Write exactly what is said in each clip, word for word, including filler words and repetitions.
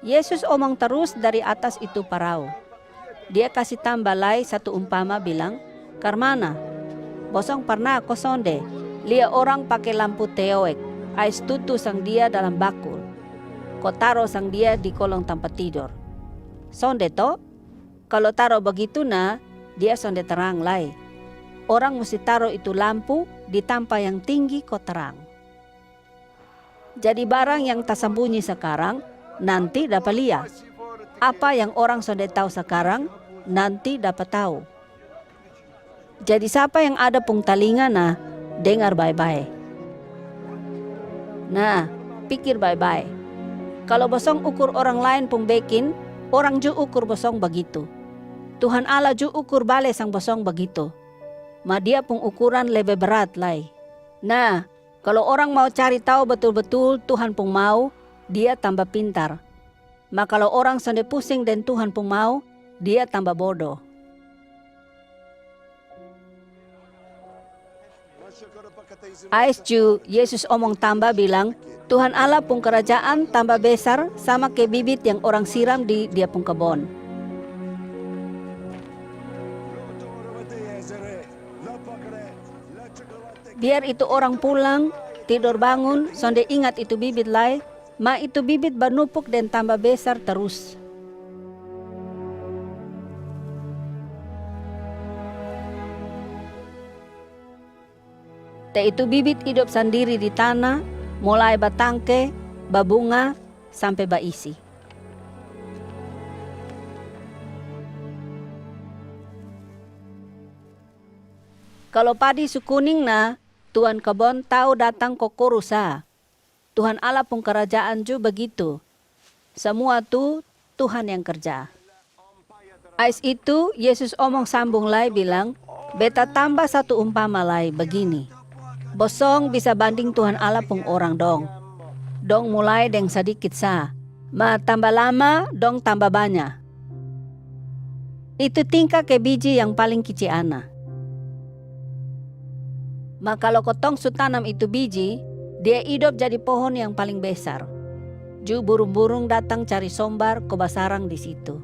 Yesus omong tarús dari atas itu parau. Dia kasi tamba lai satu umpama bilang, "Karmana? Bosong parná ko sonde lia orang pake lampu teoek, ais tutu sang dia dalam bakul, ko taro sang dia di kolong tampa tidor? Sonde to? Kalo taro bagitu na, dia sonde taráng lai. Orang musti taro itu lampu di tampa yang tinggi ko taráng. Jadi barang yang tasambunyi sakarang, nanti dapa lia. Apa yang orang sonde tau sakarang, nanti dapa tau. Jadi sapa yang ada pung talinga na, dengar bae-bae. Na, pikir bae-bae. Kalo bosong ukur orang laen pung bekin, orang ju ukur bosong bagitu. Tuhan Allah ju ukur bale sang bosong bagitu. Ma Dia pung ukuran lebe barat lai. Na, kalo orang mau cari tau batul-batul Tuhan pung mau, dia tamba pintar. Ma kalo orang sonde pusing deng Tuhan pung mau, dia tamba bodo." Ais ju Yesus omong tamba bilang, "Tuhan Allah pung karajaan tamba besar sama ke bibit yang orang siram di dia pung kabon. Biar itu orang pulang, tidor bangun, sonde ingat itu bibit lai, ma itu bibit banupuk deng tamba besar tarús. Te itu bibit idop sandiri di tana, mulai batangke, babunga, sampe baisi." Kalo padi su kuning na, tuan kabon tau datang ko koru sa. Tuhan Allah pung karajaan ju bagitu. Samua tu Tuhan yang karja. Ais itu, Yesus omong sambung lai bilang, "Beta tamba satu umpama lai bagini. Bosong bisa banding Tuhan Allah pung orang dong. Dong mulai deng sadikit sa, ma tamba lama dong tamba banya. Itu tingka ke biji yang paling kici ana. Ma kalo kotong su tanam itu biji, dia idop jadi pohon yang paling besar. Ju burung-burung datang cari sombar ko basarang di situ."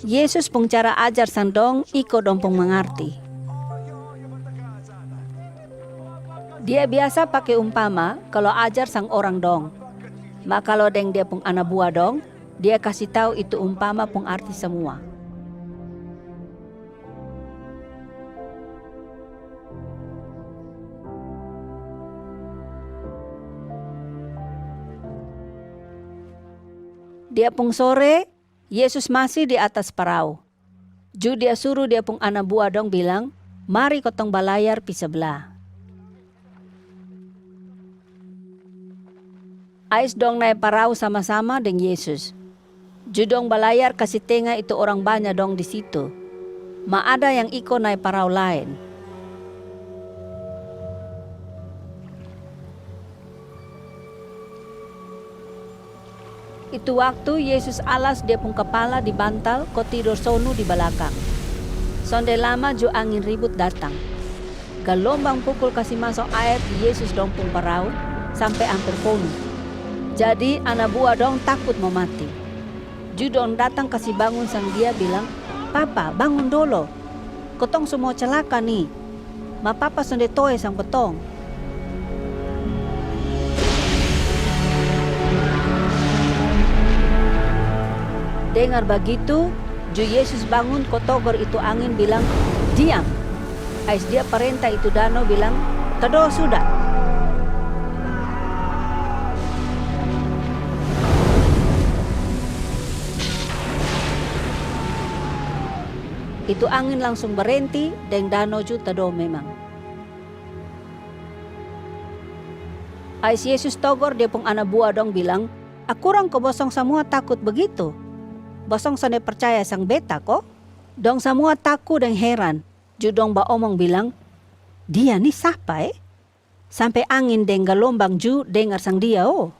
Yesus pung cara ajar sang dong iko dong pung mangarti. Dia biasa pake umpama kalo ajar sang orang dong. Ma kalo deng Dia pung ana bua dong, Dia kasi tau itu umpama pung arti samua. Dia pung sore, Yesus masi di atas parau. Ju Dia suru Dia pung ana bua dong bilang, "Mari kotong balayar pi sabla." Ais dong nae parau sama-sama deng Yesus. Ju dong balayar kasi tenga itu orang banya dong di situ. Ma ada yang iko nae parau laen. Itu waktu Yesus alas Dia pung kapala di bantal ko tidor sonu di balakang. Sonde lama ju angin ribut datang. Galombang pukul kasi maso aer di Yesus dong pung parau sampe amper ponu. Jadi ana bua dong takut mo mati. Ju dong datang kasi bangun sang Dia bilang, "Papa, bangun dolo. Kotong su mo calaka ni. Ma Papa sonde toe sang kotong." Dengar bagitu, ju Yesus bangun ko togor itu angin bilang, "Diam!" Ais Dia parenta itu dano bilang, "Tado suda!" Itu angin langsung barenti deng dano ju tado memang. Ais Yesus togor Dia pung ana bua dong bilang, "Akurang ko bosong samua takut bagitu? Bosong sonde parcaya sang Beta ko?" Dong samua taku deng heran. Ju dong baomong bilang, "Dia ni sapa e? Sampe angin deng galombang ju dengar sang Dia o."